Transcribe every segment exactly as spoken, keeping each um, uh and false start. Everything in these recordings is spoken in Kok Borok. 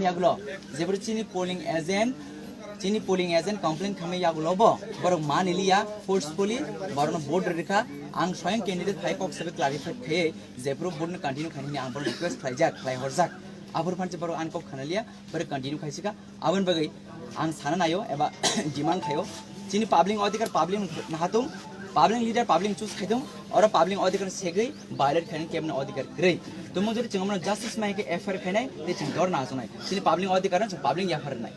Yagulo, jebro chini polling agent, chini polling agent complain khamai yagulo bo, borok maniliya forcefully, borokno vote rikha, ang soyang candidate phai kok sabai clarify khaiye, jebro vote no continue khaini ang borok request khlaijak, khlai horjak, abor phanche borok ang kok khanaliya, borok continue khaisika, abon bagwi ang sana nayo eba demand khayo, chini public odhikar public nahatung, public leader public choose khaitung, oro public odhikar segwi violate khaini kebni odhikar kwrwi. Tumung jodi chwng amno justice mai khe F I R khainai, tei chwng dor na achunai. Chini public odhikar no chwng public yaphar nai.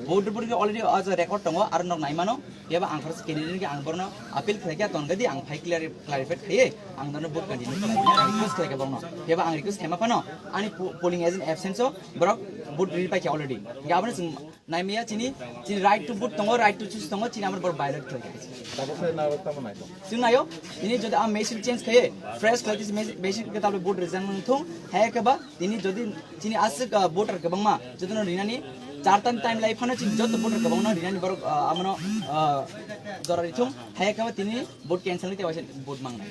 Vote report khe already as a record tongo, aro nok naimano, keba ang khoroksa candidate khe ang borno appeal khlai khe tongga di ang phai clear, clarify khaiye, ang norno vote continue khlai, ang request khlai khe borno. Keba ang request khaima phano, ani po-, polling agent absence o borok vote read pai khe already. Khe abono chwng Naimaya chini, chini right to vote tongo, right to choose tongo, chini amar bor violate khlai kha. Tabuk sai narok tamo nai tong. Chwng nayo, ini jodi a machine change khaye, fresh khlai tisi machine, machine ke tabuk vote rijak nang thung, haya khe ba, tini jodi chini aswk, ah, voter kwbangma, jodi no rinani char tan time lai phano chini joto voter kwbangma no rinani borok, ah, amano, ah, jora rithung, haya khe ba tini vote cancel ni tewaisa vote mangnai.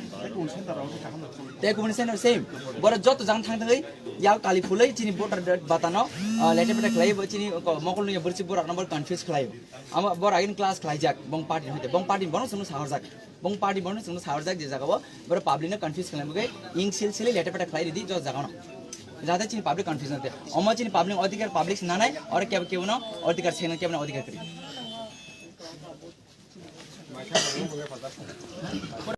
Tei kubun center same. Borok joto jang thang thangwi yak kali phulwi chini voter batano, ah, lete pete khlai bo chini ko mokol nungya borsi borok no confuse khlai. Amo bor agin class khlaijak bong party hoite bong party bono sunu sahorjak. Bong party bono sunu sahorjak je jaga bo bor public no confuse khlai mugai ing sil sili lete pete khlai ridi jo jaga no. Jate chini public confuse nate. Omo chini public odhikar public nanai ore kebo kebo no odhikar sengna kebo no odhikar kri.